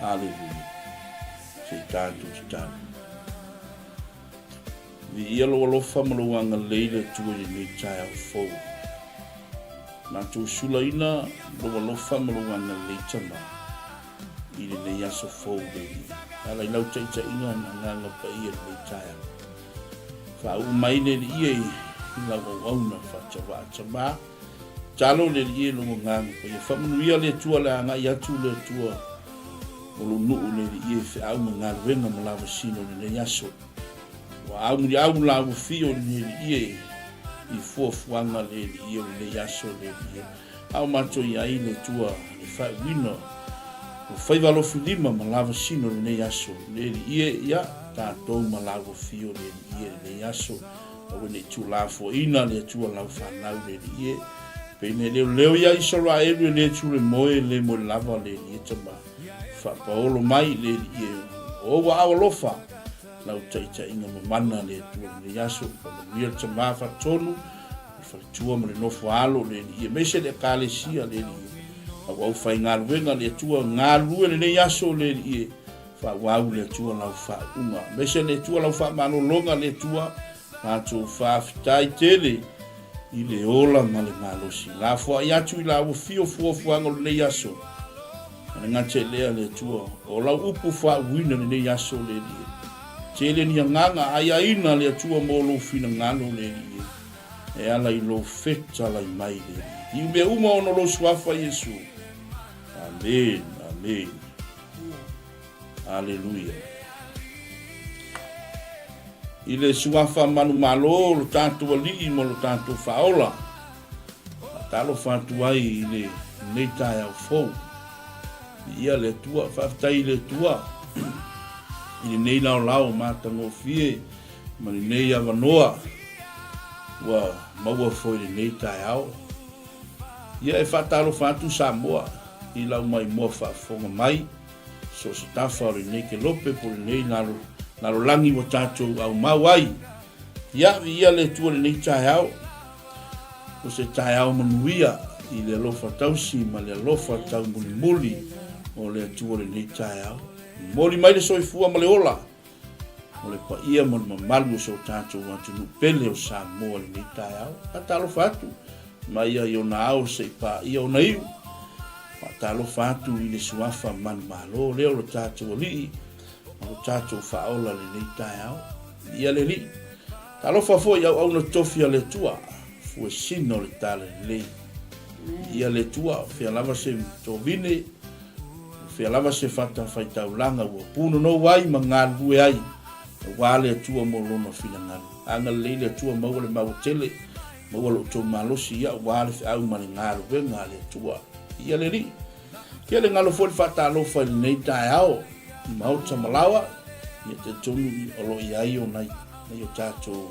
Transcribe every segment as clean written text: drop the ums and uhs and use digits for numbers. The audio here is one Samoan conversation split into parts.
Aleluia. Se i tatou tatalo. Viia lou alofa ma lou agalelei le Atua i lenei taeao fou. Matou sulaina lou alofa ma lou agalelei Tama i lenei aso fou le Alii. E ala i lau taitaiga na agaga paia i lenei taeao. Faauu mai le Alii e i lau auauna faatavaa Tama. Talo le Alii e lou agaga paia. Faamanuia le Atua le agai atu le Atua o lou nuu le Alii e feau ma galuega ma lavasino i lenei aso. Ua auliau la ua fio i le Alii e i fuafuaga le Alii o lenei aso le Alii e. A o matou i ai le Atua le faauuina o faiva alofi lima ma lavasino lenei aso le Alii e, ia tatou ma la ua fio le Alii e lenei aso. Aua ne i tuulafoaina le Atua lau fanau le Alii e. Pei na e leoleo ia Isaraelu e le tule moe le moe lava le Alii e tama. Faapaolo mai le Alii e o ou aao alofa Lau taitaiga mamana le Atua i lenei aso, faamanuia le tama faatonu, le faletua ma le nofo alo le Alii, aemaise le Ekalesia le Alii. Lau aufaigaluega le Atua, galulue lenei aso le Alii, faaauau le Atua lau faauuga. Aemaise le Atua lau faamalologa le Atua, matou faafetai tele i le ola ma le malosi. Lafoai atu i la ua fio fuafuaga o lenei aso. A le gata i lea, le Atua, o lau upu faauuina lenei aso, le Alii e. Tele ni agaga aiaina, le Atua, mo lou finagalo, le Alii e, e ala i lou fetalai mai, le Alii. I mea uma ona o lou Suafa Iesu. Amen, amen. Aleluia. I le Suafa manumalo o lo tatou Alii ma lo tatou Faaola, Faatalofa atu ai i lenei taeao fou. Viia le Atua, faafetai i le Atua i lenei laolao matagofie ma lenei avanoa ua maua foi i lenei taeao. Ia e faatalofa atu Samoa i lau maimoa faafofoga mai so o se tafa o lenei kelope po o lenei lalolagi ua tatou aumau ai. Ia, viia le Atua i lenei taeao. O se taeao manuia i le alofa tausi ma le alofa taumulimuli o le Atua i lenei taeao. Momoli mai le soifua ma le ola o le paia ma le mamalu o so tatou atunuu pele o Samoa i lenei taeao. Faatalofa atu mai ia i ona ao se i paia ona iu. Faatalofa atu i le suafa manumalo lea o lo tatou Alii ma lo tatou Faaola i lenei taeao. Ia le Alii. Talofa foi i auauna tofi a le Atua, fuesina o le talalelei. Ia le Atua, o fea lava se tovine, o fea lava se fatafaitaulaga ua punonou ai ma galulue ai, aua le Atua mo lona finagalo. Agalelei le Atua, maua le maua tele, maua lo outou malosi, ia aua le feau ma le galuega a le Atua. Ia le Alii. Ia le galo foi le faatalofa i lenei taeao i Maota ma Laoa, ia talitonu o lo o i ai o nai o tatou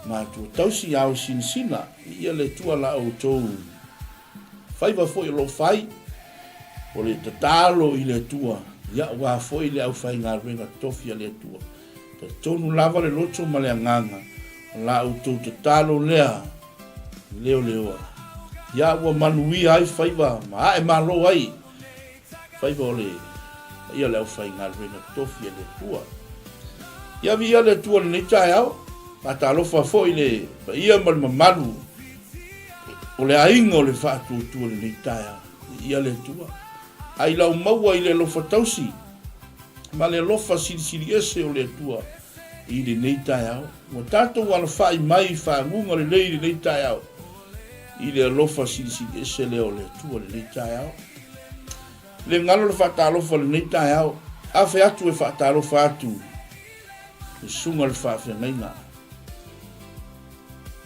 matua tausi ao sinasina, ia le Atua la outou faiva foi o lo o fai, o le tatalo i le Atua, ia aua foi le aufaigaluega tofi a le Atua. Talitonu lava le loto ma le agaga, o la outou tatalo lea leoleoa. Ia ua manuia ai faiva ma ae malo ai faiva o le paia o le aufaigaluega tofi a le Atua. Ia viia le Atua i lenei taeao, faatalofa foi i le paia ma le mamalu o le aiga o le faatuatua i lenei taeao. Viia le Atua. Ai lau maua i le alofa tausi ma le alofa silisili ese o le Atua i lenei taeao. Ua tatou alafai mai i faguga lelei i lenei taeao i le alofa silisili ese lea o le Atua i lenei taeao. Le galo le faatalofa i lenei taeao, afe atu e faatalofa atu le susuga le faafeagaiga.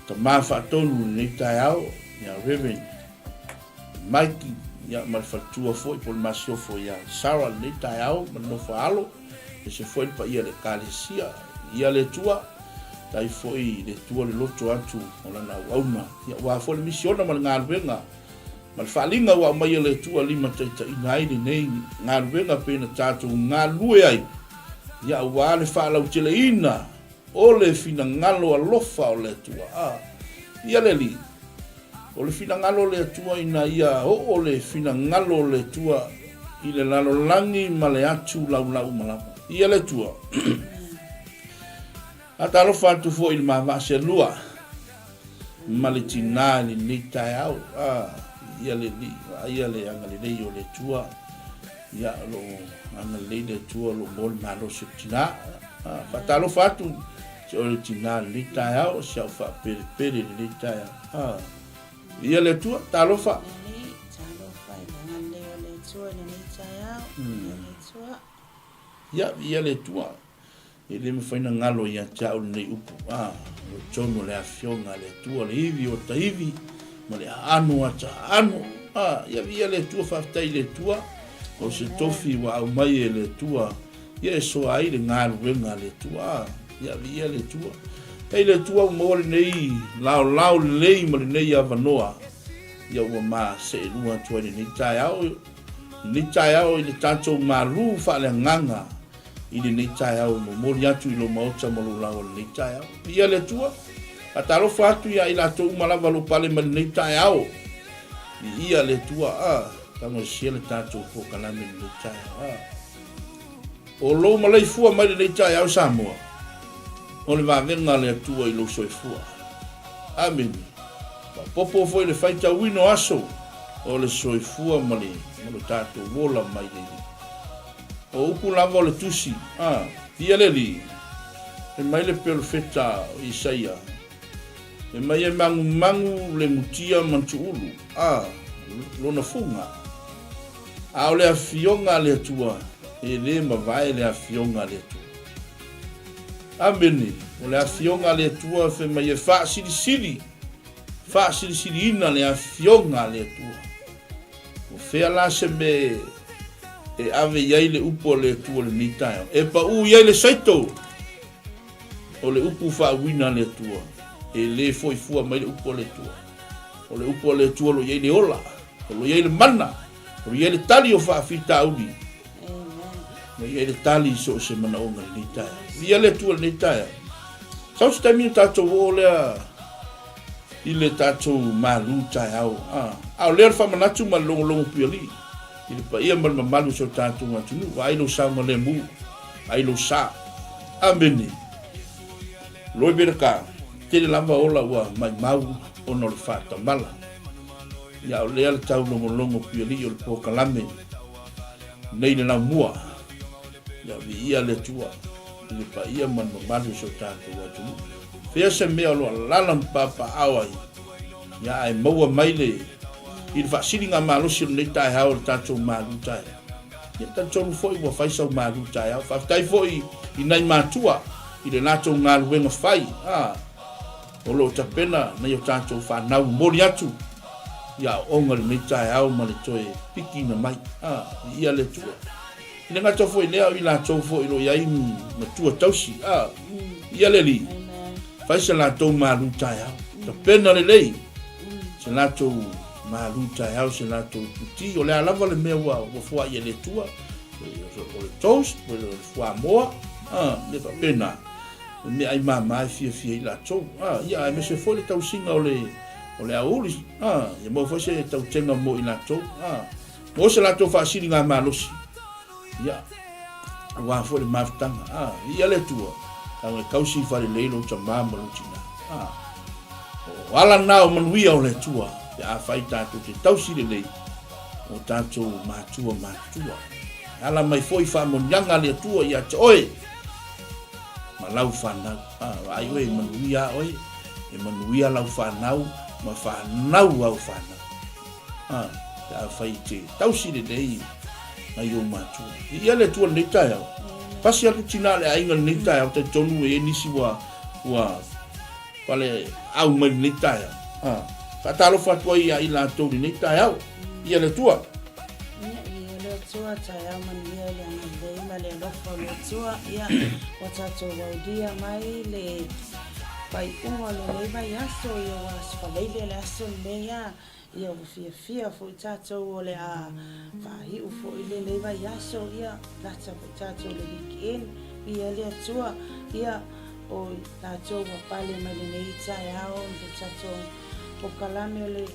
Tama faatonu i lenei taeao, ia Reverend Mikey, ia ma le faletua foi po o le masiofo ia Sarah lenei taeao ma le nofo alo, ese foi le paia le Ekalesia, ia le Atua, tai foi le Atua le loto atu o lana auauna, ia aua foi le misiona ma le galuega ma le faaaliga ua aumaia le Atua limataitaiina ai lenei galuega pei ona tatou galulue ai, ia aua le faalauteleina o le finagalo alofa o le Atua. A, ia le Alii, o le finagalo o le Atua ina ia oo le finagalo o le Atua. i le lalolagi ma le atu laulau uma lava. Ia le Atua. Faatalofa atu foi i le ma vaa selua ma le tinā i lenei taeao. Ah, ia le Alii, vaaia le agalelei o le Atua. Ia, o lo o agalelei le Atua o lo o maua le malosi o le tinā. Ah, faatalofa atu se o le tinā i lenei taeao, si au faapelepele i lenei taeao. Ah, ia le Atua, talofa. Alii, talofa i le agalelei o le Atua i lenei taeao. Ia le Atua. Ia, ia le Atua. E le mafai na galo ia te au lenei upu, a, o totonu o le Afioga a le Atua, le ivi o ta ivi, ma le aano a ta aano. A, ia viia le Atua, faafetai i le Atua, o se tofi ua aumai e le Atua, ia e soa ai le galuega a le Atua. A, ia viia le Atua. Hei le Atua ua maua lenei laolao lelei ma lenei avanoa, ia ua ma seelua atu ai lenei taeao, lenei taeao i le tatou malu faaleagaga, i lenei taeao e momoli atu i lou maota ma lou laoa i lenei taeao. Viia le Atua, faatalofa atu ia i latou uma lava lou pale mai lenei taeao. Viia le Atua, a, tagosia le tatou polokalame i lenei taeao. A, o lou maleifua mai lenei taeao Samoa, o le vavega a le Atua i lou soifua. Amene. Faaopoopo foi le faitauina o aso o le soifua ma le, ma lo tatou ola mai le O upu lava o le tusi, a, Via le Alii, fai mai le perofeta o Isaia, fai mai e magumagu le mutia ma tuulu, a, lona fuga. A o le afioga a le Atua, e le mavae le afioga a le Atua. Amene, o le afioga a le Atua, fai mai e faasilisili, faasilisiliina le afioga a le Atua. O fea la se mea e ave i ai le upu a le Atua i lenei taeao? E paʻu i ai le saito o le upu faauuina a le Atua. E le foi fua mai le upu a le Atua. O le upu a le Atua o lo o i ai le ola, o lo o i ai le mana, o lo o i ai le tali o faafitauli. O lo o i ai le tali i so o se manaoga i lenei taeao. Viia le Atua i lenei taeao. Sau se taimi ona tatou oo lea i le tatou malu taeao. A, a o lea o le faamanatu ma le logologo puialii i le paia ma le mamalu o si o tatou atunuu. Vaai lou saogalemu, vaai lou sa. Amene. Loi Bereka, tele lava ola ua maimau ona o le faatamala. Ia o lea le taulogologo puialii o le polokalame nei le laumua. Ia viia le Atua i le paia ma le mamalu o si o tatou atunuu. Fea se mea o lo o alaala ma papaaao ai, ia ae maua mai le i le faasiliga malosi o lenei taeao o le tatou malu taeao. Ia talitonu foi ua fai sau malu taeao. Faafetai foi i nai matua i le latou galuega fai, a o lo o tapena nai o tatou fanau momoli atu i aoaoga i lenei taeao ma le toe pikiina mai. A, viia le Atua. E le gata foi i lea, o i latou foi o lo o i ai matua tausi, a, ia le Alii, fai se latou malu taeao, tapena lelei se latou malu taeao, se latou puti, o le a lava le mea ua ua fua'i e le Atua, o le toast, o le fuamoa, a, mea faapena, o meaai mama e fiafia ai latou, a, ia aemaise foi le tausiga o le o le aoauli, a, ia maua foi se tautega mo i latou, a. Mo se latou faasiligamalosi, ia, aua foi le mafutaga. A, viia le Atua, leaga e tausi faalelei lou tama ma lou tina. A, o ala na o manuia o le Atua, pe afai tatou te tausi lelei o tatou matua matutua. E ala mai foi faamanuiaga a le Atua ia te oe ma lau fanau. A, vaai oe e manuia a oe, e manuia lau fanau ma fanau au fanau. A, pe afai e te tausi lelei nai ou matua. Viia le Atua i lenei taeao. Pasi atu tina a le aiga i lenei taeao, talitonu e i ai nisi ua, ua pale au mai lenei taeao. A, faatalofa atu ai ia i latou i lenei taeao. Viia le Atua. Ia, viia le Atua, taeao manuia i le agalelei ma le alofa o le Atua. Ia, ua tatou aulia mai le faaiuga o lenei vaiaso, ia ua aso Faraile le aso lenei a. Ia ua fiafia foi tatou o le a faaiu foi lenei vaiaso, ia lata foi tatou i le weekend, viia le Atua, ia o tatou ua pale mai lenei taeao i le tatou polokalame o le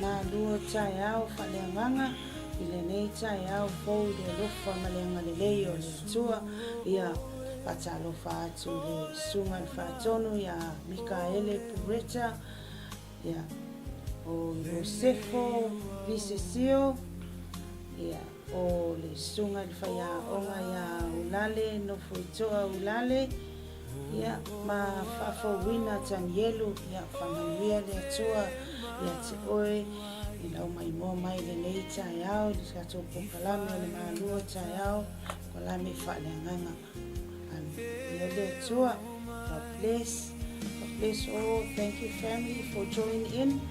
malua taeao faaleagaga. i lenei taeao fou i le alofa ma le agalelei o le Atua. Ia, faatalofa atu i le Susuga i le Faatonu ia Mikaele Pureta, ia, o Iosefo Visesio, ia, o le Susuga i le Faiaoga ia Ulale Nofoitoa Ulale, Ia, ma faafouina Tanielu, ia, faamanuia le Atua ia te oe i lau maimoa mai i lenei taeao i le tatou polokalame o le Malu o Taeao, polokalame faaleagaga. Haleluia le Atua. God bless. God bless all. Thank you family for joining in.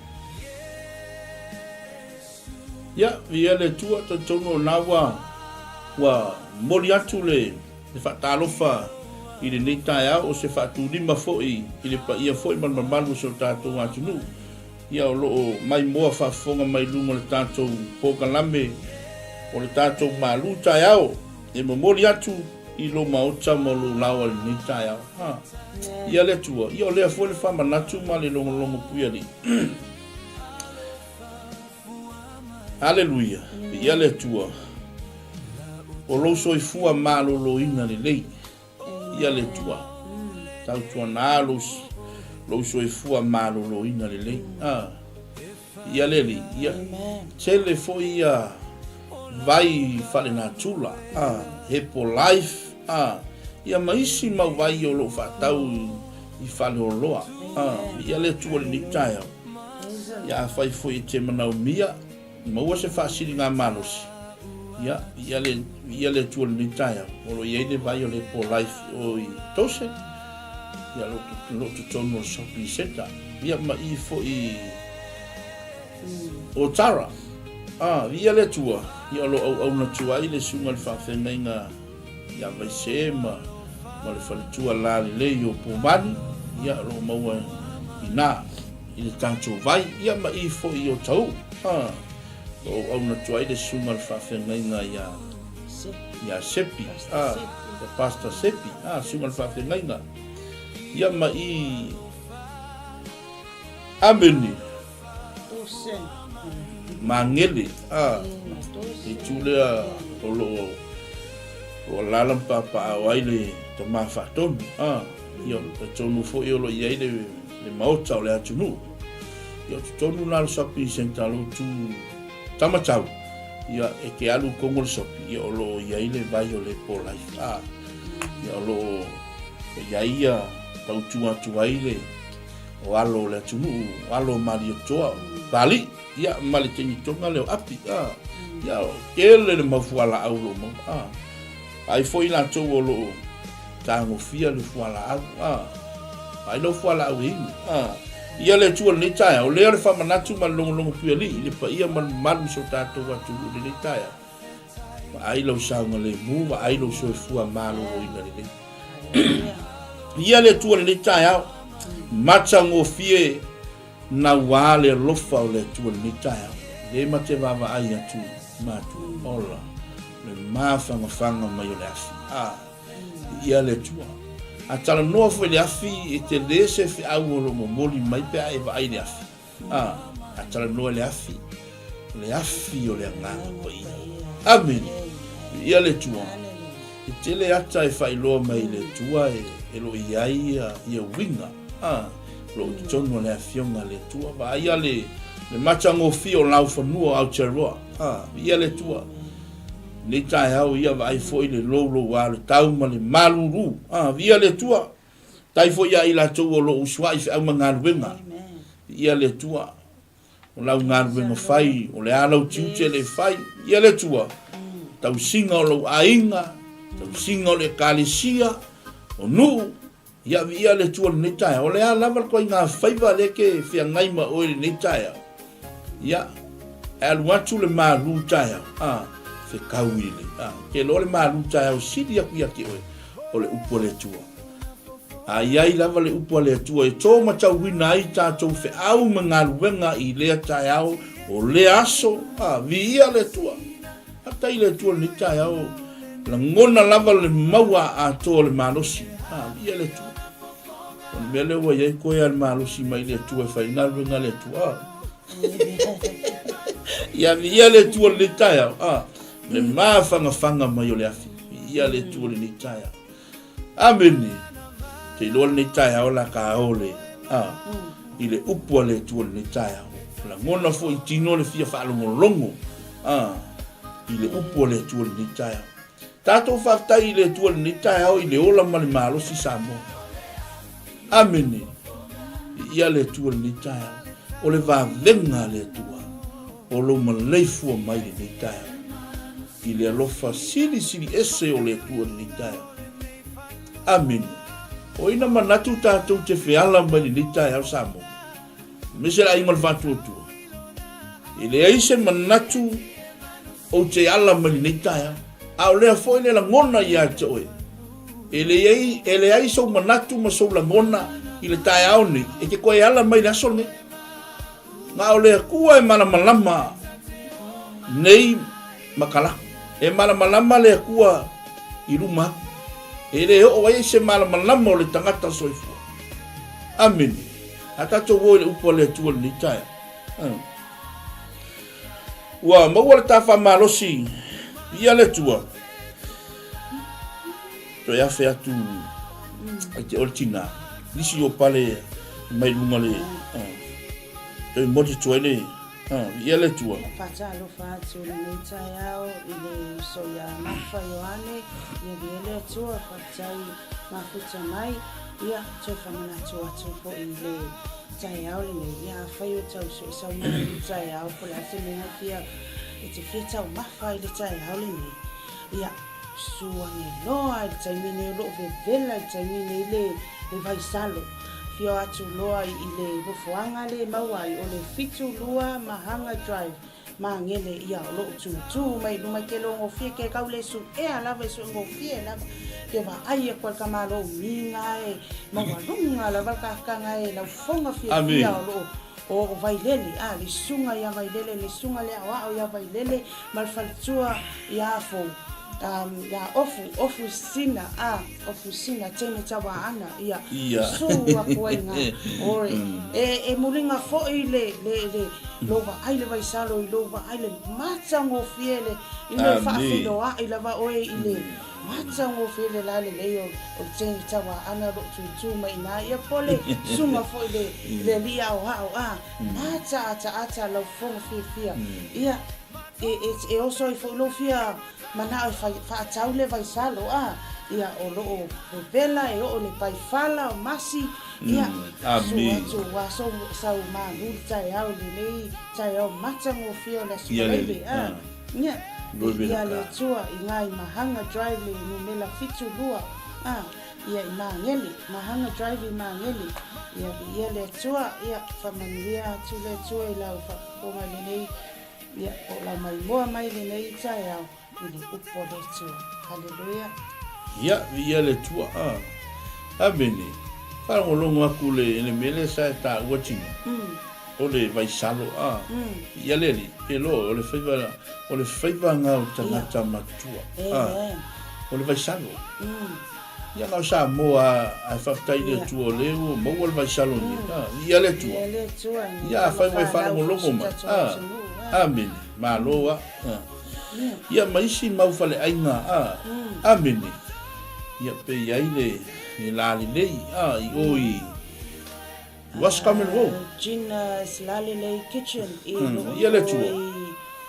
Ia, viia le Atua, talitonu o lena ua, ua momoli atu le, le faatalofa i lenei taeao, o se faatulima foi i le paia foi ma le mamalu o si o tatou atunuu, ia o lo o maimoa faafofoga mai i luga o le tatou polokalame o le tatou malu taeao, e momoli atu i lou maota ma lou laoa i lenei taeao. Ha. Ia le Atua, ia o lea foi le faamanatu ma le logologo puialii. Aleluia, viia le Atua. O lou soifua maloloina lelei. Viia le Atua. Tautuana lou, lou soifua maloloina lelei. Ah. Viia le Alii. Ia. Tele foi ia vai faalenatura. Ah. Hepo life. Ah. Ia ma isi mau vai o loo faatau i faleoloa. Ah. Viia le Atua i lenei taeao. Ia afai foi e te manaomia, maua se faasiligamalosi, ia, viia le, viia le Atua i lenei taeao, o lo o i ai le vai o le Herbalife o i Dawson, ia, o lo o totonu o le shopping centre, ia, ma i foi o Tara. Ah, viia le Atua, ia, o lo o auauna atu ai le susuga i le faafeagaiga ia Vaise ma, ma le faletua lalelei o Pomani, ia, o lo o maua i ina i le tatou vai, ia ma i foi i Otahuhu. A, o lo o auauna atu ai le susuga i le faafeagaiga ia, ia Sepi, a, ia Pastor Sepi, a, susuga i le faafeagaiga, ia ma i Amene. Magele, a, le itu lea o lo o o alaala ma papaaao ai le tama faatonu, a, ia, talitonu foi o lo o i ai le, le maota o le atunuu. Ia, o totonu la o le shopping centre o lo o tu Tamatau, ia, e te alu i totonu o le shopping, ia, o lo o i ai le vai o le Herbalife, a, ia, o lo o i ai ia tautua atu ai le o alo o le atunuu, o alo o Malietoa, o Papalii, ia, ma le tenitoga lea o Api, a, ia, tele le mau fualaau o lo o maua, a, ai foi latou o lo o tagofia le fualaau, a, ai lau fualaau e inu, a, ia le Atua i lenei taeao, o lea o le faamanatu ma le logologo puialii i le paia ma le mamalu i so tatou atunuu i lenei taeao. Vaai lou saogalemu, vaai lou soifua maloloina lelei. Ia le Atua i lenei taeao, matagofie naua le alofa o le Atua i lenei taeao. Le ma te vaavaai atu matua ola le mafangafaga mai o le afi. A, ia le Atua. A talanoa foi le afi, e tele se feau o lo momoli mai pe a e vaai i le afi. A, a talanoa i le afi, o le afi o le Agaga Paia. Amene. Viia le Atua. E tele ata e faailoa mai i le Atua e, e lo i ai ia, ia uiga. A, o lo o totonu o le afioga a le Atua. Vaaia le, le matagofie o laufanua o Aotearoa. A, viia le Atua. Nei taeao ia vaai foi le louloua o le tau ma le malulu. A, viia le Atua. Tai foi ia i latou o lo o usuai feau ma galuega. Viia le Atua. O lau galuega fai, o le a lau tiute le fai. Viia le Atua. Tausiga o lou aiga, tausiga o le ekalesia, o nuu. Ia viia le Atua lenei taeao. O le a lava le ituaiga faiva lea ke feagai ma oe lenei taeao. Ia, e alu atu le malu taeao, a, fekau i le, a, ke loa le malu taeao sili aku ia te oe, o le upu a le Atua. A i ai lava le upu a le Atua e tō matauina ai tātou feau ma galuega i lea taeao, o lea aso, a, viia le Atua. Faafetai i le Atua i lenei taeao, lagona lava le maua atoa o le malosi, a, viia le Atua. O le mea lea ua i ai koe a le malosi mai le Atua e fai galuega a le Atua. Ia viia le Atua i lenei taeao, a, le mafangafaga mai o le afi. Viia le Atua i lenei taeao. Amene. Te iloa lenei taeao la ka o le, a, i le upu a le Atua i lenei taeao. Lagona foi i tino le fia faalogologo, a, i le upu a le Atua i lenei taeao. Tatou faafetai i le Atua i lenei taeao i le ola ma le malosi Samoa. Amene. Viia le Atua i lenei taeao. O le vavega a le Atua o lou maleifua mai lenei taeao. I le alofa silisili ese o le Atua i lenei taeao. Amene. O ina manatu tatou te feala mai lenei taeao Samoa. Aemaise le aiga o le faatuatua. E leai se manatu ou te ala mai lenei taeao. A o lea foi le lagona ia te oe. E leai, e leai sou manatu ma sou lagona i le taeao nei, e te toe ala mai le aso lenei. Na o le Atua e malamalama nei ma kalaku. E malamalama le Atua i luma atu. E le oo ai se malamalama o le tagata soifua. Amene. A tatou o i le upu a le Atua i lenei taeao. Ua maua le ta faamalosi i le Atua. Toe afe atu ai te ole tina. Nisi o pale mai lunga le toe moli tu ai le ia le Atua. Faatalofa atu i lenei taeao i le uso ia Mafa Ioane, ia viia le Atua, faafetai mafuta mai, ia toe famanatu atu foi i le taeao lenei, ia afai o tau soisau mai i le taeao po o le a se mea fia, e te fia taumafa i le taeao lenei, ia susu ane loa i le taimi nei o lo o vevela i le taimi nei le, le vaisalo. Fia o atu loa i, i le nofoaga le maua ai o le 72 Mahanga Drive, Magele, ia o lo o tūtū mai i luma i ke logofie ke kau le suʻea lava i suʻegofie lava ke vaai aku a le tamālō umiga e maualuga lava le kakanga e laufoga fiafia o lo o o Vailele, a le susuga ia Vailele, le susuga le aoao ia Vailele ma le faletua ia Afou, ia Ofu, Ofu Sina, a Ofu Sina, teine tauaana, ia, su aku ai nga, oi, e, e muliga foi le, le, le, lou vaai le vaisalo i lou vaai le matagofie le, i le faafeiloai lava oe i le matagofie le la lelei o, o le teine tauaana o lo o tutū mai i ina, ia po o le susuga foi le, le alii aoao, a, mataataata lau fofoga fiafia, ia, e, e, e oso ai foi lou fia manao e fai, faatau le vaisalo, a, ia, o lo o vevela e oo i le paifala o masi, ia, su atu ua sou, sau malu le taeao i lenei taeao matagofie o le Aso Faraile, a, ia, ia le Atua i Ngai Mahanga Drive le numera 72, a, ia i Magele, Mahanga Drive i Magele, ia, viia le Atua, ia, faamanuia atu le Atua i lau faafofoga i lenei Ia, o lau maimoa mai lenei taeao i le upu a le Atua. Haleluia. Ia, viia le Atua. A. Amene. Faalogologo atu le, le mea lea sa e taua tina. O le vaisalo, a. Viia le Alii. Pe loa, o le faiva, o le faiva na o tagata matua. A. O le vaisalo. Ia na o Samoa ae faafetai i le Atua o lea ua maua le vaisalo nei. Viia le Atua. Ia afai ua e faalogologo mai. Amene. Malo a. Ia ma isi mau faleaiga a. Amene. Ia pe i ai le lalelei a i o i Roscommon Road. Gina's Lalelei Kitchen i Ia le Atua.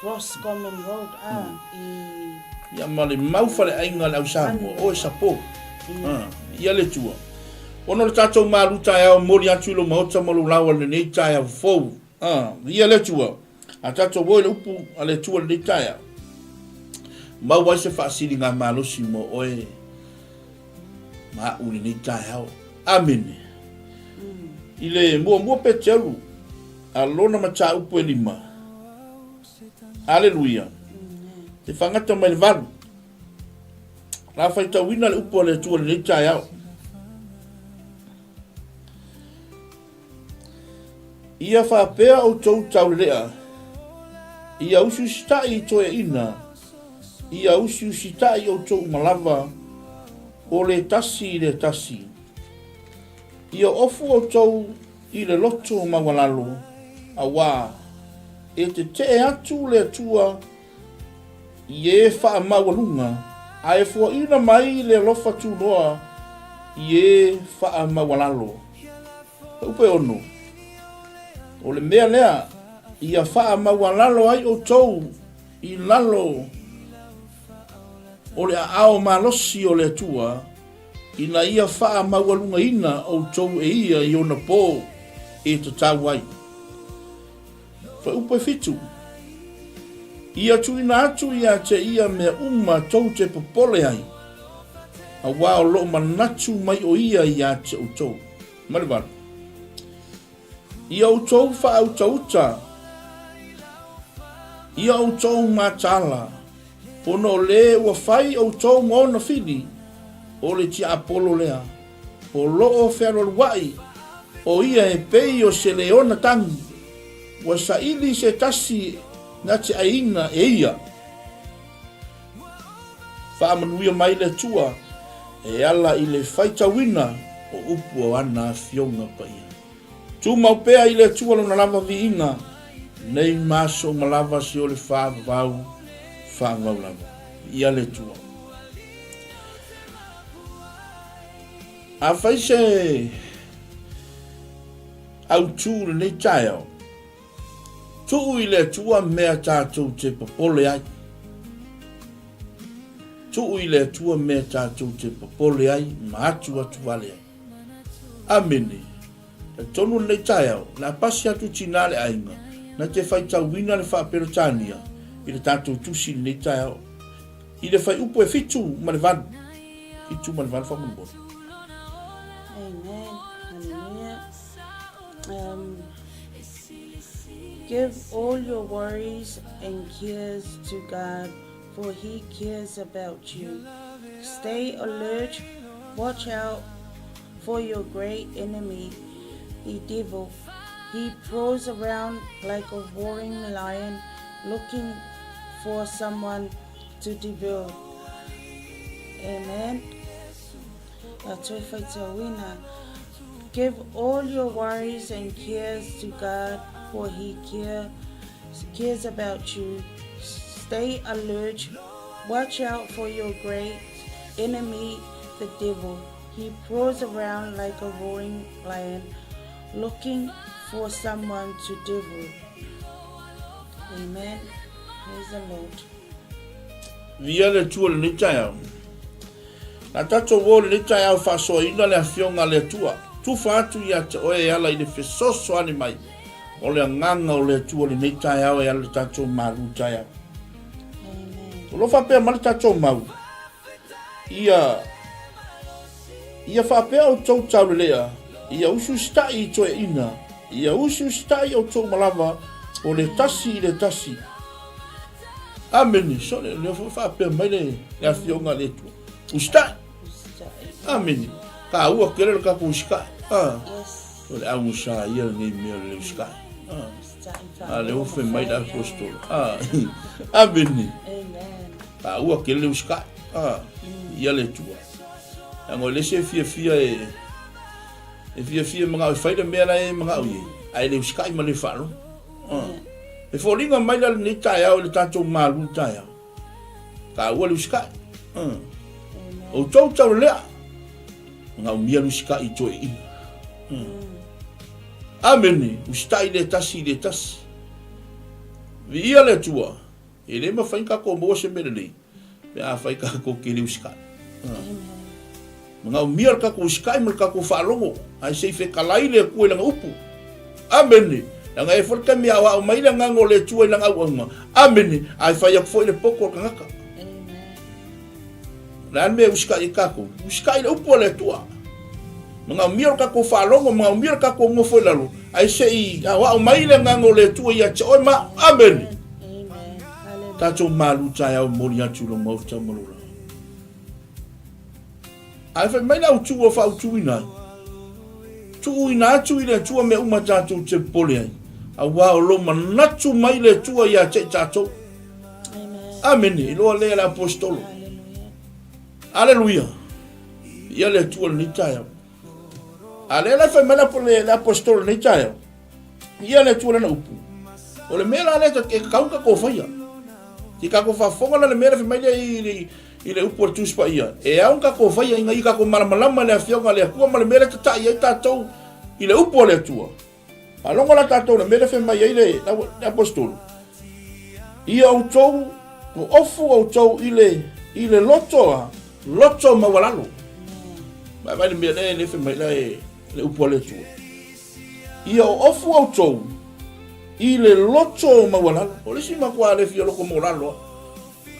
Roscommon Road a i. Ia ma le mau faleaiga a le au Samoa o e support. Ia le Atua. Ona o le tatou malu taeao momoli atu i lou maota ma lou laoa i lenei taeao fou. Ia le Atua. A tatou o i le upu a le Atua i lenei taeao. Maua ai se faasiligamalosi mo oe ma a'u i lenei taeao. Amene. I le muamua Peteru, a lona mataupu e lima. Aleluia. Te whangata mai le valu. La whaitauina le upu a le Atua i lenei taeao. Ia faapea outou taulelea, ia usiusitai i toeaiina, ia usiusitai outou uma lava, o le tasi i le tasi. Ia ofu outou i le loto maualalo, auā. E tetee atu le Atua i e faamaualuga, a e foaina mai le alofa tunoa i e faamaualalo. Fuaiupu e 6, O le mea lea ia faamaualalo ai outou i lalo o le aao malosi o le Atua, ina ia faamaualugaina outou e ia i ona po e tatau ai. Fuaiupu e 7, Ia tuuina atu ia te ia mea uma tou te popole ai, auā o lo o manatu mai o ia ia te outou. Ma le 8, Ia outou faautauta, ia outou mataala, ona o le ua fai outou ma ona fili, o le tiapolo lea, o lo o fealualuaʻi o ia e pei o se leona tagi, ua saili se tasi na te ʻaiina e ia. Faamanuia mai le Atua e ala i le faitauina o upu o ana Afioga Paia. Tumau pea i le Atua Lona lava viiga, nei ma aso uma lava se o le faavavau, faavavau lava. Viia le Atua. Afai se autu i lenei taeao, tuu i le Atua mea tatou te popole ai. Tuu i le Atua mea tatou te popole ai ma atuatu vale ai. Amene. Talitonu lenei taeao, o le a pasi atu tinā le aiga, na te faitauina le Faa-Peretania i le tatou tusi i lenei taeao. I le fuaiupu e 7 ma le 8. 7 ma le 8 faamolemole. Amen. Hallelujah. Give all your worries and cares to God, for He cares about you. Stay alert, watch out for your great enemy, the devil. He prowls around like a roaring lion looking for someone to devour. Amen. Give all your worries and cares to God, for He care, cares about you. Stay alert. Watch out for your great enemy, the devil. He prowls around like a roaring lion, looking for someone to devour. Amen. Praise the Lord. Viia le Atua i lenei taeao. Na tatou o i lenei taeao faasoaina le Afioga a le Atua. Tufa atu ia te oe e ala i le fesoasoani mai o le Agaga o le Atua i lenei taeao e ala i le tatou malu taeao. O lo o faapea mai le tatou mau, ia ia faapea outou taulelea, ia usiusitai i toeaiina, ia usiusitai outou uma lava o le tasi i le tasi. Amene. So, lea foi faapea mai le, le afioga a le Atua. Usitai. Amene. Taua tele le tatou usitai. Ah. O le augusa ia lenei mea o le usitai. Ah. A lea ua fai mai le apostolo. Ah. Amene. Taua tele le usitai. Ah. Ia le Atua. Leaga o le isi e fiafia e e fiafia e manao e fai le mea la e manao i ai, ae le usitai ma le faalogo. Ah. E foliga mai la lenei taeao i le tatou malu taeao. Taua le usitai. Ah. Outou taulelea, manaomia le usitai i toeaiina. Ah. Amene, usitai le tasi i le tasi. Viia le Atua, e le mafai ona tatou maua se mea lelei pe afai tatou te le usitai. Ah. Manaomia le tatou usitai ma le tatou faalogo, ae se i fetalai le Atua i Lana upu. Amene! Leaga e foi le taimi e aoao mai le Agaga o le Atua i Lana auauna. Amene! Ae fai atu foi le poto o le tagata. O le a le mea e usitai ai tatou? Usitai i le upu a le Atua. Manaomia le tatou faalogo, manaomia le tatou nofo i lalo, ae se i aoao mai le Agaga o le Atua ia te oe ma au. Amene! Tatou malu taeao e momoli atu i lou maota ma lou lava. Ae fai mai le autu ua faautuina ai, Tuuina atu i le Atua mea uma tatou te popole ai, auā o lo manatu mai le Atua ia te i tatou. Amene. Iloa lea e le Aposetolo. Aleluia. Ia le Atua lenei taeao. A lea la e fai mai le Aposetolo lenei taeao, ia le Atua lana upu. O le mea la lea e tatau ona tatou faia. Se i tatou faafofoga la le mea lea fai mai lea i, i le upu a le Tusi Paia, e ao ona tatou faia ina ia tatou malamalama i le Afioga a le Atua ma le mea lea e tatai ai tatou i le upu a le Atua. Faalogo la tatou i le mea lea fai mai ai le, le Aposetolo, Ia outou, ofu outou i le, i le loto a, loto maualalo. Vaai le mea lea e fai mai la e le upu a le Atua. Ia oofu outou i le loto maualalo. O le isi matua le fia loto maualalo.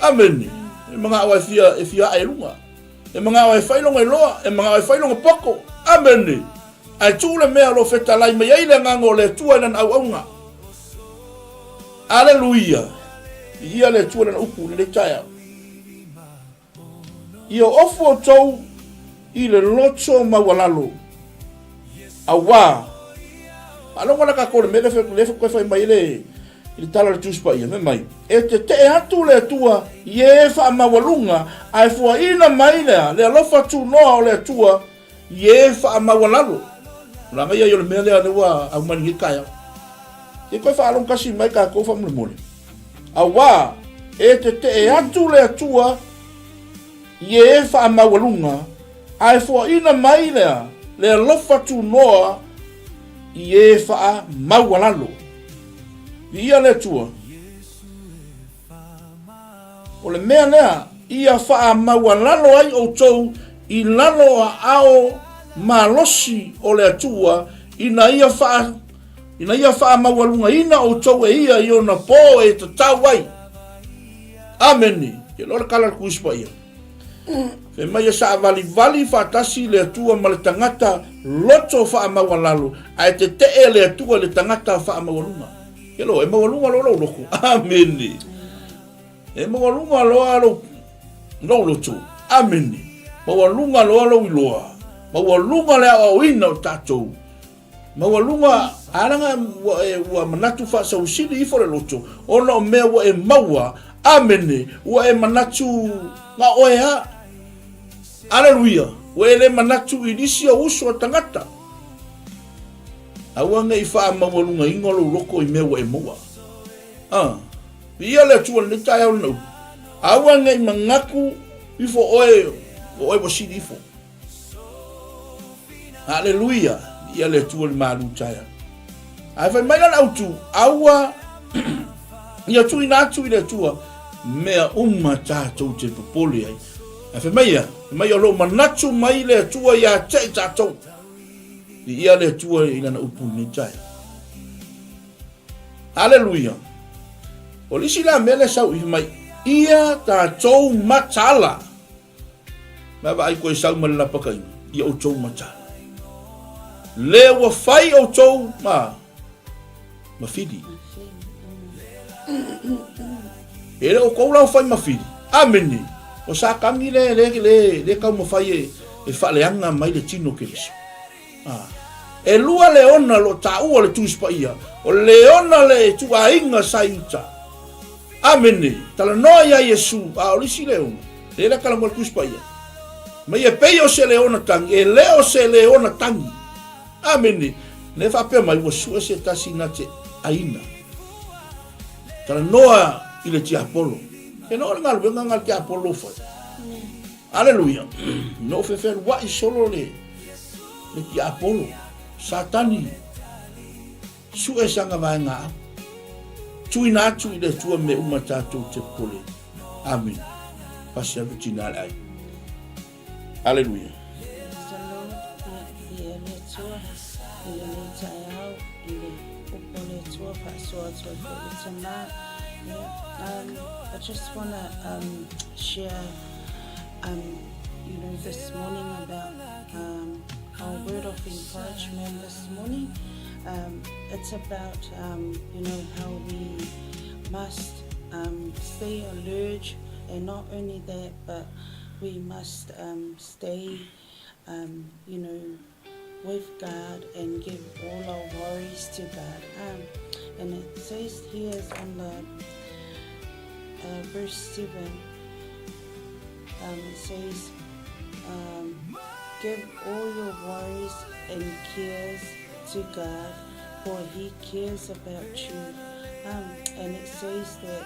Amene. E manao e fia, e fia ae luga. E manao e fai lona iloa, e manao e fai lona poto. Amene. Ae tuu le mea o lo o fetalai mai ai le Agaga o le Atua i lana auauna. Aleluia! Viia le Atua i lana upu i lenei taeao. Ia ofu outou i le loto maualalo, auā, faalogo la tatou i le mea lea e fai mai ai le i le tala a le Tusi Paia, fai mai, E tetee atu le Atua i e faamaualuga, ae fuaina mai lea le alofa tunoa o le Atua i e faamaualalo. O le agaia ia o le mea lea lea ua aumai lenei taeao. Se i toe faalogo tasi mai tatou faamolemole. Auā, e tetee atu le Atua i e faamaualuga, ae foaina mai lea le alofa tunoa i e faamaualalo. Viia le Atua. O le mea lea, ia faamaualalo ai outou i lalo o aao malosi o le Atua, ina ia faa, ina ia faamaualugaina outou e ia i ona pō e tatau ai. Amene. Ke loa le kala le Tusi Paia. Fai mai e saavalivali faatasi le Atua ma le tagata loto faamaualalo, ae tetee le Atua i le tagata faamaualuga. Ke loa, e maualuga loa lou loto. Amene. E maualuga loa lou, lou loto. Amene. Maualuga loa lou iloa. Maualuga le aoaoina o tatou. Maualuga, a leaga ua e, ua manatu faasausili ifo le loto, ona o mea ua e maua. Amene. Ua e manatu na oe a. Aleluia. Ua e le manatu i nisi o uso a tagata. Aua ne i faamaualugaina lou loto i mea ua e maua. A. Viia le Atua i lenei taeao lena upu. Aua ne i manatu ifo oe, o oe ua sili ifo. Aleluia! Viia le Atua i le malu taeao. Ae fai mai la le autu, aua ia tuuina atu i le Atua mea uma tatou te popole ai. Ae fai mai ia, fai mai o lo o manatu mai le Atua ia te i tatou. Viia le Atua i lana upu i lenei taeao. Aleluia! O le isi la mea lea sau i mai, ia tatou mataala. Ma vaai koe sau ma le lapakaina, ia outou mataala. Le ua fai outou ma ma fili. E le o kou la fai ma fili. Amene. O Satani le le le le taumafai e e faaleaga mai le tino o Keriso. Ah. E lua leona o lo o taua le Tusi Paia, o le leona le ituaiga sa i uta. Amene. Talanoa ia Iesu, a o le isi leona, lea la talanoa le Tusi Paia. Mai e pei o se leona tagi, e le o se leona tagi. Amene. Lea faapea mai, ua sue se tasi na te aina. Talanoa i le tiapolo. E no le galuega nga le tiapolo fai. Aleluia. No fefeluaʻi solo le le tiapolo. Satani sue sanga vaega au. Tuuina atu i le Atua mea uma tatou te popole. Amene. Pasi atu tina le ai. Aleluia. Praise the Lord. Ia, ia le Atua, i lenei taeao, i le upu a le Atua, faasoa atu ai foi le tama. Yeah, I just wanna share um, you know, this morning about um, our word of encouragement this morning. Um, it's about, um, you know, how we must um, stay alert and not only that, but we must um, stay, um, you know, with God and give all our worries to God. Um, and it says here on the uh, verse 7, um, it says, um, Give all your worries and cares to God, for He cares about you. Um, and it says that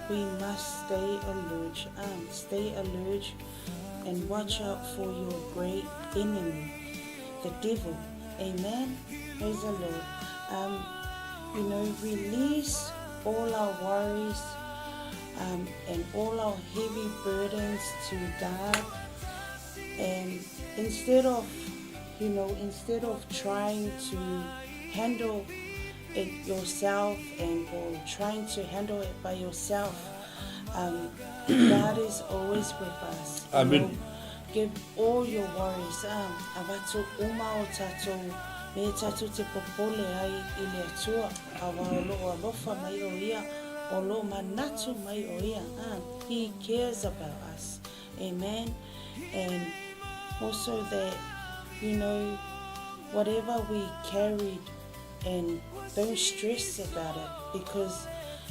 we must stay alert, um, stay alert and watch out for your great enemy, the devil. Amen. Praise the Lord. Um, you know, release all our worries um, and all our heavy burdens to God. And instead of, you know, instead of trying to handle it yourself and or trying to handle it by yourself, um, God is always with us. Amen. You know, give all your worries um, avatu uma o tatou me tatou te popole ai i le Atua aua o loo alofa mai o ia o loo manatu mai o ia um, he cares about us amen and also that you know whatever we carried and don't stress about it because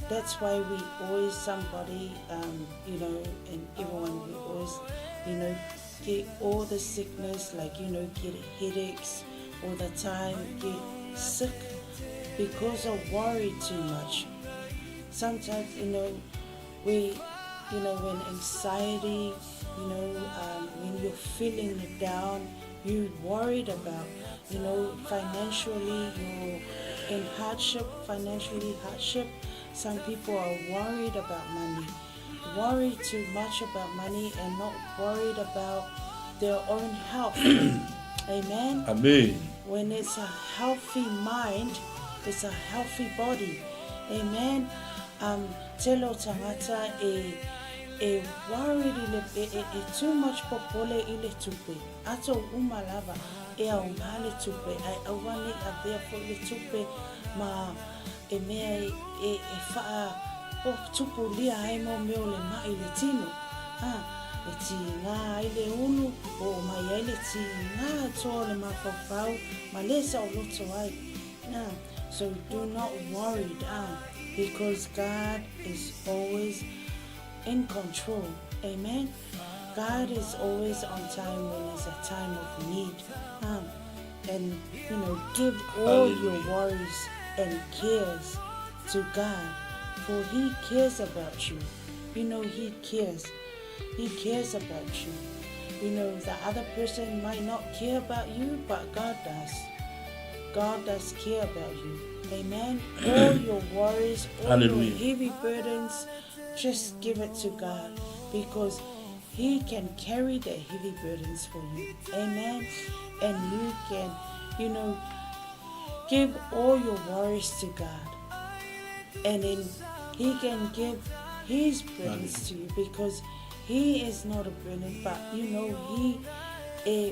that's why we always somebody um, you know and everyone we always you know get all the sickness like you know get headaches all the time get sick because of worry too much sometimes you know we you know when anxiety you know um, when you're feeling down you worried about you know financially you're in hardship financially hardship some people are worried about money worried too much about money and not worried about their own health amen Amen. when it's a healthy mind it's a healthy body amen um tele o tagata e e worried i le e, e, e too much popole i le tupe ato uma lava e aoga le tupe ae aua nei avea foi le tupe ma e mea e, e, e faa o tupulia ai mo mea o le mai le tino a e tigā ai le ulu oo mai ai le tigā atoa o le mafaufau ma le saoloto ai a so do not worry a because God is always in control amen God is always on time when it's a time of need um, and you know give all your Hallelujah. worries and cares to God for he cares about you you know he cares he cares about you you know the other person might not care about you but God does God does care about you amen all your worries all your Hallelujah. heavy burdens just give it to God because he can carry the heavy burdens for you amen and you can you know give all your worries to God and then he can give his burdens to you because he is not a burden but you know he eh,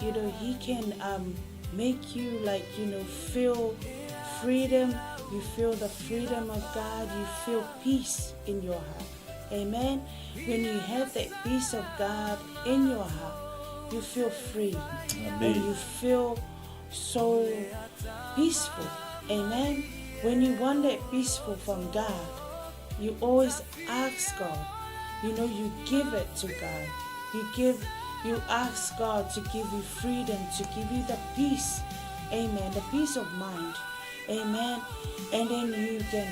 you know he can um make you like you know feel freedom you feel the freedom of God you feel peace in your heart amen when you have that peace of God in your heart you feel free and Amen. you feel so peaceful. Amen. When you want that peaceful from God, you always ask God. You know, you give it to God. You give, you ask God to give you freedom, to give you the peace. Amen. The peace of mind. Amen. And then you can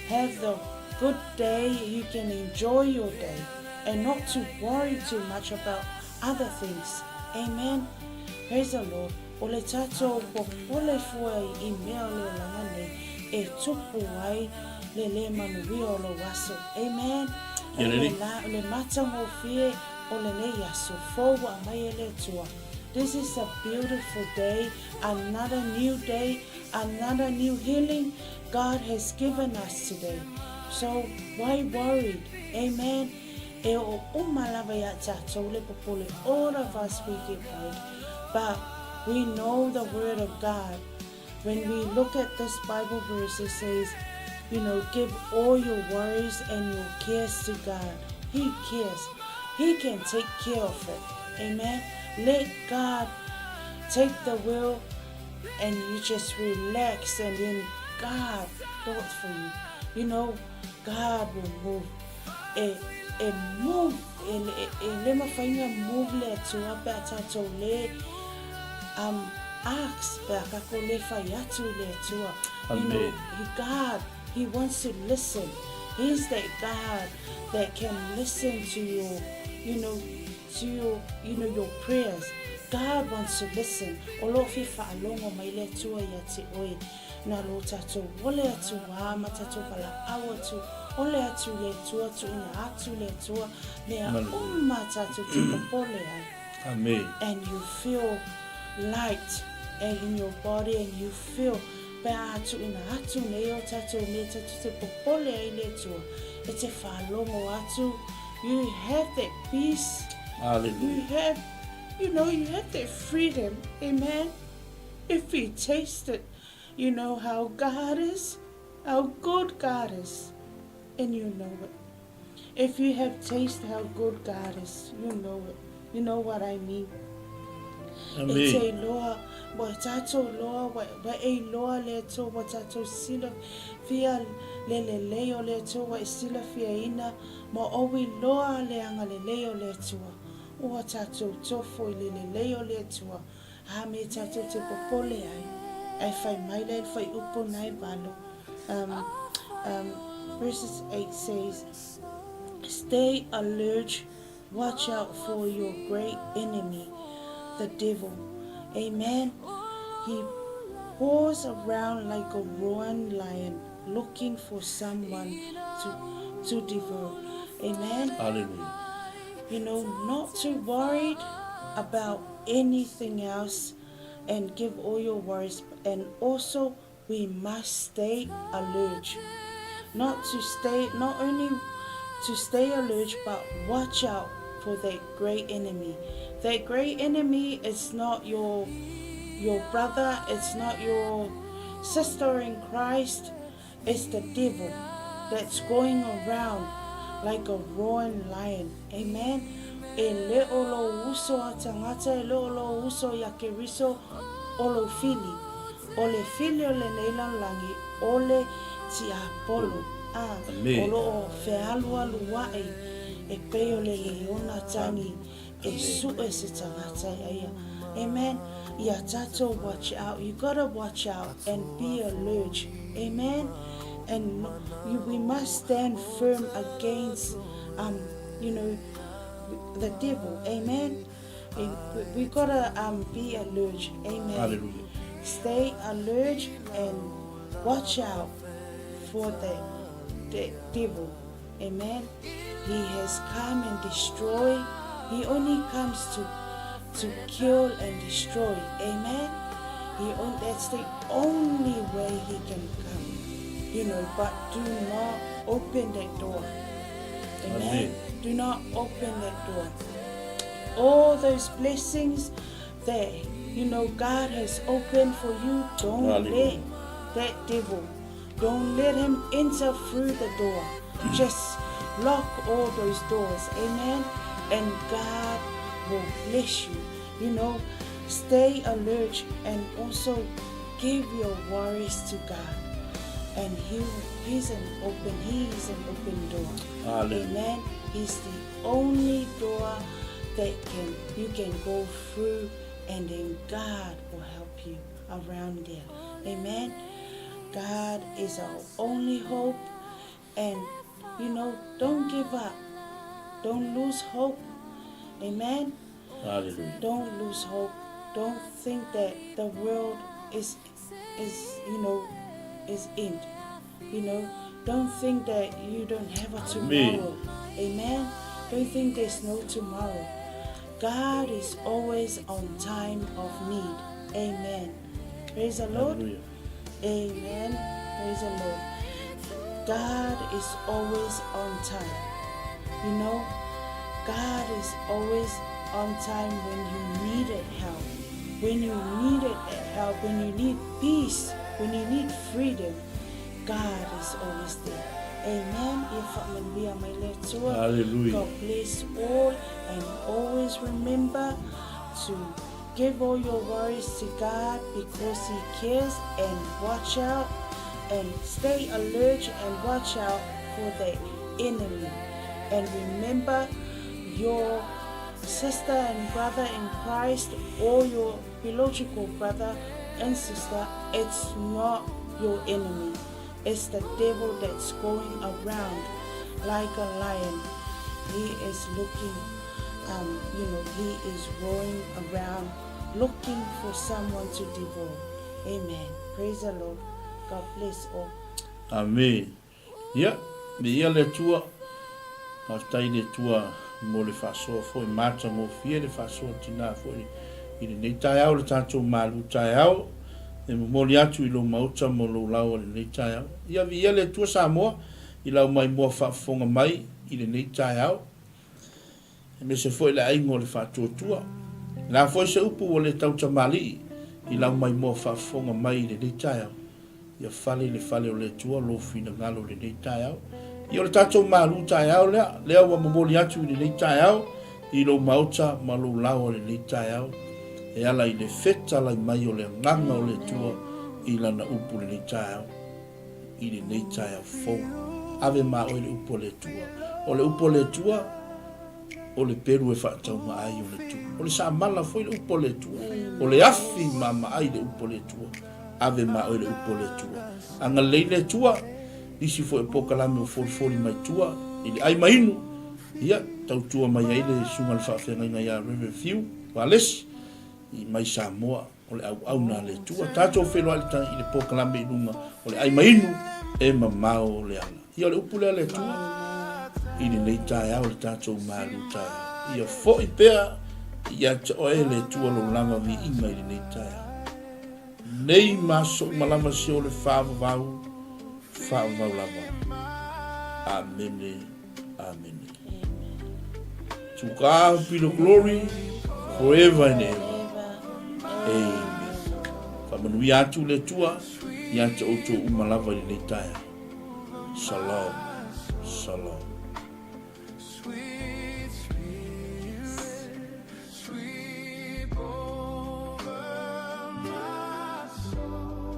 have the good day. You can enjoy your day and not to worry too much about other things. Amen. Praise the Lord. O le tatou popole fua i mea o le olaga nei e tupu ai le lē manuia o lou aso. Amen. O Ia le lelei. la, o le matagofie o lenei aso fou ua aumai e le Atua. This is a beautiful day, another new day, another new healing God has given us today. So why worried? Amen. E oo uma lava iā tatou le popole. All of us we get worried. But we know the word of God. When we look at this Bible verse, it says, you know, give all your worries and your cares to God. He cares. He can take care of it. Amen. Let God take the wheel and you just relax and then God thought for you. You know, God will move. E, e move, e, e, e le mafai ona move le Atua pe a tatou le um, ask pe a kako le fai atu i le Atua. You know, Amen. he, God, He wants to listen. He's that God that can listen to your, you know, to your, you know, your prayers. God wants to listen. O lo o fia faalogo mai le Atua ia te oe. Na lo tatou ole atu a ma tatou valaau atu, ole atu i le Atua, tuuina atu i le Atua, mea uma tatou te popole ai. Amen. And you feel light in your body and you feel pe a tuuina atu nei o tatou mea tatou te popole ai i le Atua, e te faalogo atu, you have that peace. Hallelujah. You have, you know, you have that freedom. Amen. If you taste it, you know how God is, how good God is, and you know it. If you have tasted how good God is, you know it. You know what I mean. E te iloa, ua tatou iloa, ua e iloa le Atua, ua tatou silafia le lelei o le Atua, ua e silafiaina ma ou iloa le agalelei o le Atua. Ua tatou tofo i le lelei o le Atua, a me tatou te popole ai, ae fai mai la i le fuaiupu na e valo. Um, um, verses 8 says, Stay alert, watch out for your great enemy, the devil. Amen. He paws around like a roaring lion, looking for someone to, to devour. Amen. Hallelujah. You know, not too worried about anything else and give all your worries. And also, we must stay alert. Not to stay, not only to stay alert, but watch out for that great enemy. That great enemy is not your your brother, it's not your sister in Christ, it's the devil that's going around like a roaring lion. Amen. E le o lou uso a tagata, e le o lou uso ia Keriso, o lou fili. O le fili o lenei lalolagi, o le tiapolo, a, o lo o fealualuaʻi e pei o le leona tagi e sue se tagata ia ia. Amen. Ia tatou watch out. You gotta watch out and be alert. Amen. And you, we must stand firm against, um, you know, the devil. Amen. We, we gotta um, be alert. Amen. Hallelujah. Stay alert and watch out for the, the devil. Amen. He has come and destroy. He only comes to to kill and destroy. Amen. He on, that's the only way he can come. You know, but do not open that door. Amen. Amen. Do not open that door. All those blessings that you know God has opened for you, don't Hallelujah. let that devil, don't let him enter through the door. Just lock all those doors. Amen. And God will bless you. You know, stay alert and also give your worries to God. And he he's an open he is an open door. Hallelujah. Amen. He's the only door that can you can go through and then God will help you around there. Amen. God is our only hope and you know, don't give up. Don't lose hope. Amen. Hallelujah. Don't lose hope. Don't think that the world is is you know is end. You know, don't think that you don't have a tomorrow. Amen. Don't think there's no tomorrow. God is always on time of need. Amen. Praise the Lord. Hallelujah. Amen. Praise the Lord. God is always on time. You know, God is always on time when you needed help. When you needed help, when you need peace, when you need freedom, God is always there. Amen. Ia faamanuia mai le Atua. Hallelujah. God bless all and always remember to give all your worries to God because He cares and watch out and stay alert and watch out for the enemy. And remember your sister and brother in Christ or your biological brother and sister, it's not your enemy. It's the devil that's going around like a lion. He is looking, um, you know, he is roaring around looking for someone to devour. Amen. Praise the Lord. God bless all. Amen. Ia, me ia le Atua. Faafetai i le Atua mo le faasoa foi matagofie le faasoa tinā foi i lenei taeao le tatou malu taeao e momoli atu i lou maota mo lou laoa i lenei taeao. Ia viia le Atua Samoa i lau maimoa faafofoga mai i lenei taeao. Aemaise foi le aiga o le faatuatua. O le a foi se upu ua le tautamalii i lau maimoa faafofoga mai i lenei taeao, ia fale i le fale o le Atua lou finagalo i lenei taeao. Ia o le tatou malu taeao lea, lea ua momoli atu i lenei taeao i lou maota ma lou laoa i lenei taeao, e ala i le fetalai mai o le Agaga o le Atua i Lana upu i lenei taeao. i lenei taeao fou. Ave ma oe le upu a le Atua. O le upu a le Atua, o le pelu e faataumaai o le tu. O le samala foi le upu a le Atua. O le afi maamaai le upu a le Atua. Ave ma oe le upu a le Atua. Agalelei le Atua, nisi foi o polokalame ua folifoli mai tua i le ai ma inu, ia, tautua mai ai le Susuga i le Faafeagaiga ia Reverend Fiu Valesi i mai Samoa. O le auauna a le Atua. Tatou feiloai i le polokalame i luga o le ai ma inu e mamao le ala. Ia o le upu lea a le Atua i lenei taeao le tatou malu taeao. Ia foi pea ia te oe le Atua lou lava viiga i lenei taeao. Nei ma aso uma lava se o le faavavau, faavavau lava. Amene. Amene. To God be the glory forever and ever. Amen. Faamanuia atu le Atua ia te outou uma lava i lenei taeao. Shalom. Shalom. Sweet spirit, sweep over my soul.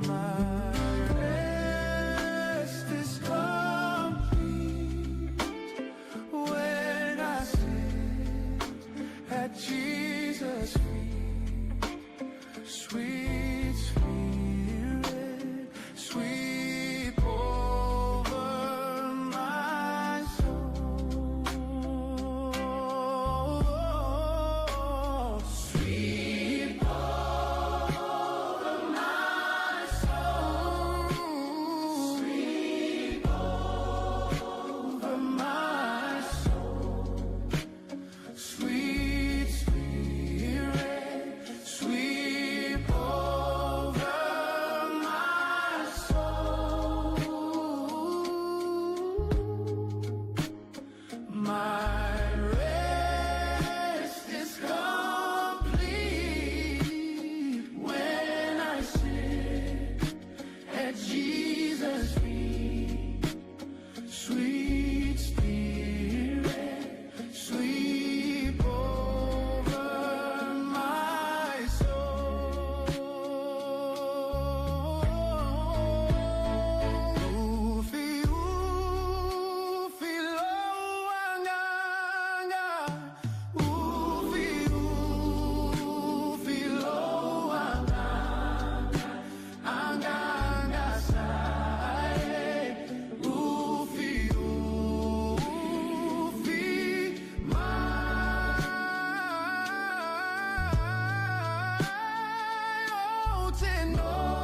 My rest is complete when I sit at Jesus' feet. Sweet spirit, sweep over my soul. Sweep over my soul. Sweep over my soul. Sweet spirit, sweep over my soul. My rest is complete when I sit at Jesus' feet. Sweet Spirit, sweep over my soul. Ufi, ufi lou agaga. Ufi, ufi lou agaga. Agaga sa e. Ufi, ufi mai ou te nofo.